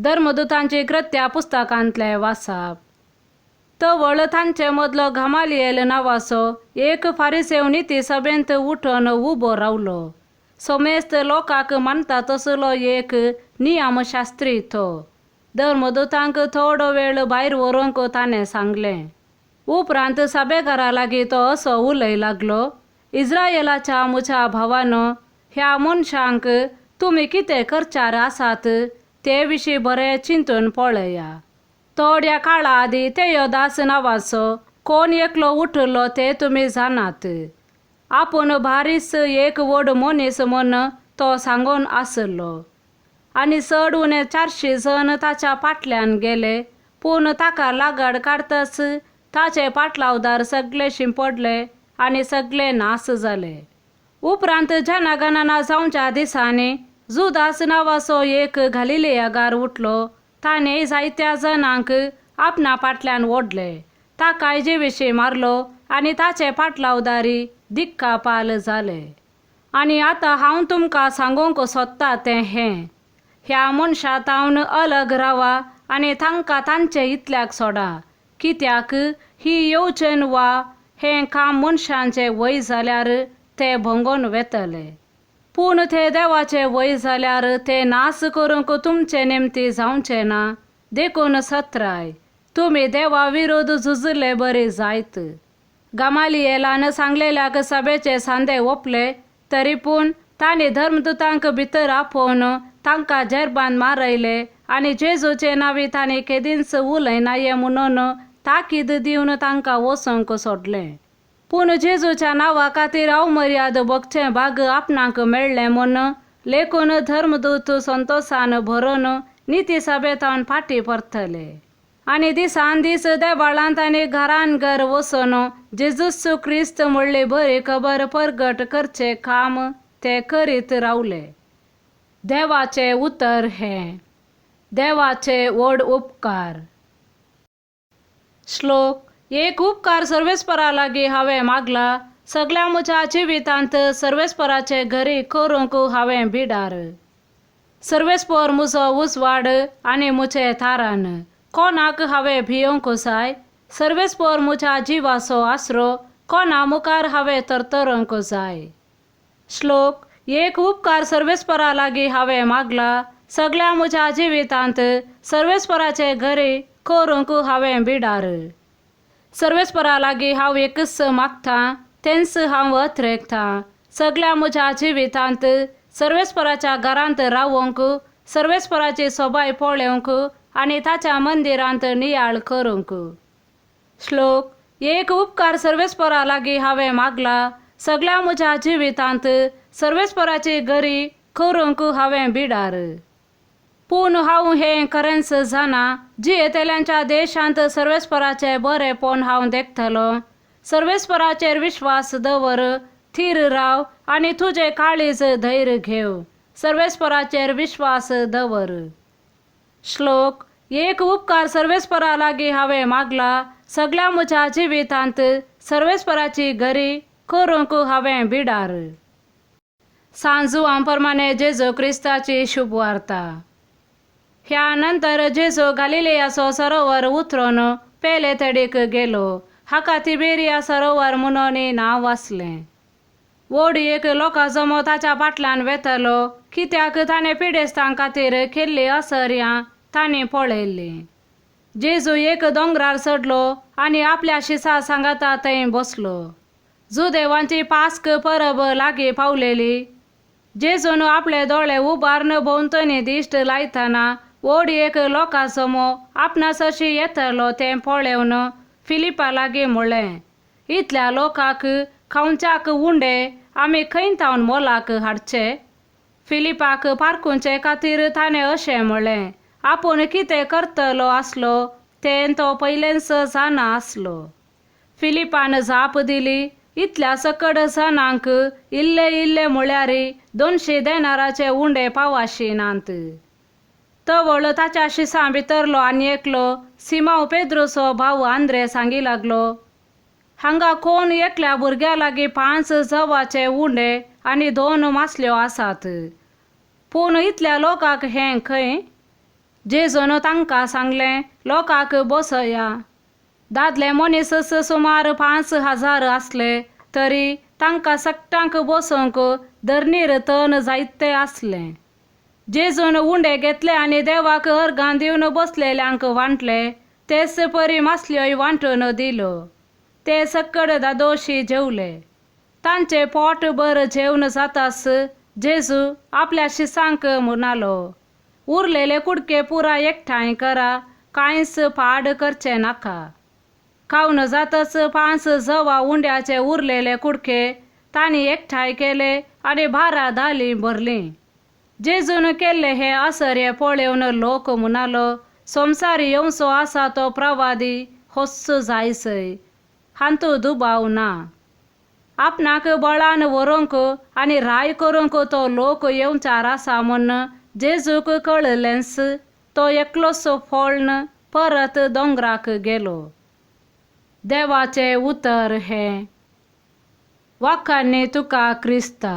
धर्मदुतांची कृत्या पुस्तकांतलें वाचप. तवळ तांचे मदलो घमालियल नांवाचो एक फारिसेव निती सभेंत उठून उबो रावलो. समेस्त लोकांक मानता तसलो एक नियमशास्त्री तो. धर्मदुतांक थोडो वेळ भायर व्हरूंक ताणें सांगलें. उपरांत सभेघरा लागीं तो असो उलय लागलो, इस्रायलाच्या म्हज्या भावानो, ह्या मनशांक तुमी कितें करच्यार आसात ते विशीं बरें चिंतून पळया. थोड्या काळा आदीं तेयोदास नांवाचो कोण एकलो उठलो ते तुमी जाणात. आपूण भारीच एक व्हड मनीस म्हूण तो सांगून आसलो. आनी चड उणे 400 जण ताच्या फाटल्यान गेले, पूण ताका लागड काडतच ताचे पाटलावदार सगळे शिंपडले आनी सगळे नाश जाले. उपरांत जनगणना जावच्या दिसांनी जुदास नांवाचो एक गालिलेयागार उठलो. ताणें जायत्या जणांक आपणा फाटल्यान ओडले. ताकाय जिविशीं मारलो आनी ताचे पाटलावदारी दिक्कापाल जाले. आनी आतां हांव तुमकां सांगूंक सोदता तें हें, ह्या मनशा तावन अलग रावा आनी तांकां तांचे इतल्याक सोडा. कित्याक ही येवजण वा हें काम मनशांचें वय जाल्यार ते भंगोन वेतले, पूण ते देवाचें वय जाल्यार ते नाश करूंक तुमचे निमती जावचें ना. देखून सत्राय तुमी देवा विरोध झुजले बरी जायत. गमालियेलान सांगलेल्याक सभेचे सांदे ओपले, तरी पूण तांणी धर्मदुतांक भितर आपोवन तांकां जेरबान मारयले आनी जेजूचे नांवी तांणी केदींच उलयनाये म्हणून ताकीद दिवन तांकां वचूंक सोडलें. पूण जेजूच्या नांवा खातीर अवमर्याद भोगचें भाग आपणाक मेळ्ळें म्हूण लेखून धर्मदूत संतोशान भरून निती सभेतावन फाटीं परतले. आनी दिसान दीस देवाळांत आनी घरान घर वचून जेजूस क्रिस्त म्हणली बरी खबर परगट करचें काम ते करीत रावले. देवाचें उतर हें. देवाचे व्हड उपकार. श्लोक. एक उपकार सर्वेस्परा लागीं हांवें मागला, सगल्या म्हज्या जिवितांत सर्वेस्पराचे घरी करूंक हांवें बिडार. सर्वेस्पर म्हजो उजवाड आनी म्हजें तारण, कोणाक हांवें भियोंक जाय? सर्वेस्पर म्हज्या जिवाचो आसरो, कोणा मुखार हांवें तरतरूंक जाय? श्लोक. एक उपकार सर्वेस्परा लागीं हांवें मागला, सगल्या म्हज्या जिवितांत सर्वेस्पराचे घरी करूंक हांवें बिडार. सर्वेस्परा लागीं हांव एकच मागतां, तेंच हांव अत्रेकतां, सगल्या म्हज्या जिवितांत सर्वेस्पराच्या घरांत रावूंक, सर्वेस्पराची सोबाय पळोवंक आनी ताच्या मंदिरांत नियाळ करूंक. श्लोक. एक उपकार सर्वेस्परा लागीं हांवें मागला, सगल्या म्हज्या जिवितांत सर्वेस्पराची घरी करूंक हांवें बिडार. पूण हांव हें खरेंच जाणा, जियेतल्यांच्या देशांत सर्वेस्पराचें बरेंपण हांव देखतलो. सर्वेस्पराचेर विश्वास दवर, थीर राव आनी तुजें काळीज धैर्य घेव. सर्वेस्पराचेर विश्वास दवर. श्लोक. एक उपकार सर्वेस्परा लागीं हांवें मागला, सगल्या म्हज्या जिवितांत सर्वेस्पराची घरी करूंक हांवें बिडार. सांजुआं प्रमाणे जेजू क्रिस्ताची शुभवार्ता. ह्या नंतर जेजू गालिलेयाचो सरोवर उतरून पेले तडीक गेलो. हाका तिबेरिया सरोवर म्हणून नांव आसलें. व्हड एक लोकां जमो ताच्या फाटल्यान वेतलो, कित्याक ताणें पिडेस्तां खातीर केल्ली असर्यां तांणी पळयल्लीं. जेजू एक दोंगरार चडलो आनी आपल्या शिसा सांगाता थंय बसलो. जुदेवांची पास्क परब लागीं पावलेली. जेजून आपले दोळे उबारून भोंवतणी दिश्ट लायतना व्हड एक लोकां जमो आपणा सरशी येतलो तें पळोवन फिलिपा लागीं म्हणलें, इतल्या लोकांक खावच्याक उंडे आमी खंय तावन मोलाक हाडचे? फिलिपाक पारखुंचे खातीर ताणें अशें म्हणलें, आपूण कितें करतलो आसलो तें तो पयलेंच जाणा आसलो. फिलिपान जाप दिली, इतल्या सकड जाणांक इल्ले इल्ले म्हळ्यार 200 देनाराचे उंडे पावाशी नात. तवळ ताच्या शिसां भितरलो आनी एकलो सिमांव पेद्रूचो भाव आंद्रे सांगी लागलो, हांगा कोण एकल्या भुरग्या लागीं 5 जवाचे उंडे आनी 2 मासल्यो आसात, पूण इतल्या लोकांक हें खंय? जेजून तांकां सांगलें, लोकांक बसया. दादले मनीस सुमार 5000 आसले तरी तांकां सगटांक बसोवंक धरणीर तण जायते आसलें. जेजून उंडे घेतले आनी देवाक अर्गां दिवन बसलेल्यांक वांटले, तेच परी मासल्योय वांटून दिल्यो. ते सकड दादोशी जेवले. तांचे पोटभर जेवन जाताच जेजू आपल्या शिसांक म्हणालो, उरलेले कुडके पुरा एकठांय करा, कांयच पाड करचें नाका. खावन जातच 5 जवा उंड्याचे उरलेले कुडके तांणी एकठांय केले आनी 12 दालीं भरलीं. जेजून केल्ले हे आसर्य पळोवन लोक म्हणालो, संवसार येवचो आसा तो प्रवादी होच जायसय, हातूंत दुबाव ना. आपणाक बळान व्हरूंक आनी राय करूंक तो लोक येवचार आसा म्हूण जेजूक कळिल्लेंच, तो एकलोच फोळ्न परत दोंगराक गेलो. देवाचें उतर हें. वाखांनी तुका क्रिस्ता.